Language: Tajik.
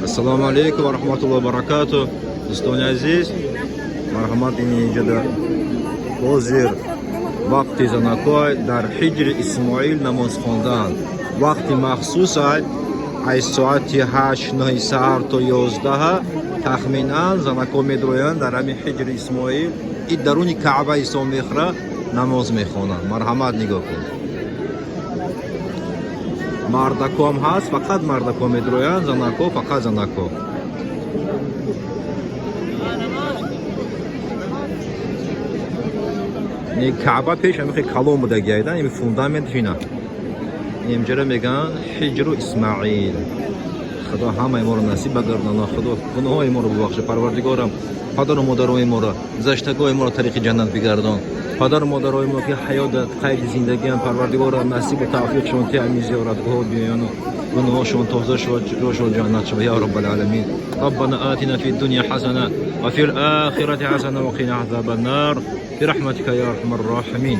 Ассалому алайкум ва раҳматуллоҳи ва баракату. Дӯстони азиз, марҳамат, ин инҷода ҳозир вақти занакой дар Ҳиҷри Исмоил намоз хондан. Вақти махсус ай аз соати 8-9 саҳар то 11 тахминан занако медроянд дар ҳамин Ҳиҷри Исмоил и даруни Каъба ҳисоб мехӯра, намоз мехонанд. Марҳамат, нигоҳ кун. Мардаком ҳаст, фақат мардако медроянд, занако фақат занако. Не, Каъба пеш ҳамин хел калон будагиайда, ин фундамент ина. Инҷара мегӯянд Ҳиҷру Исмаил. Худо ҳамаи моро насиб багардона, Худо гуноҳои моро бубахша, Парвардигорам, падару модарои моро, гузаштагои моро тариқи ҷаннат бигардон. Падару модарои мо ки ҳаёт дар қайди зиндагиам, Парвардигорам, насибу тавфиқшон ти ҳамин зиёратгоҳо биёяну гуноҳошон тоза шавад, ҷошон ҷаннат шавад, я Раббал аламин. ربنا آتنا في الدنيا حسنة وفي الآخرة حسنة وقنا عذاب النار برحمتك يا أرحم الراحمين.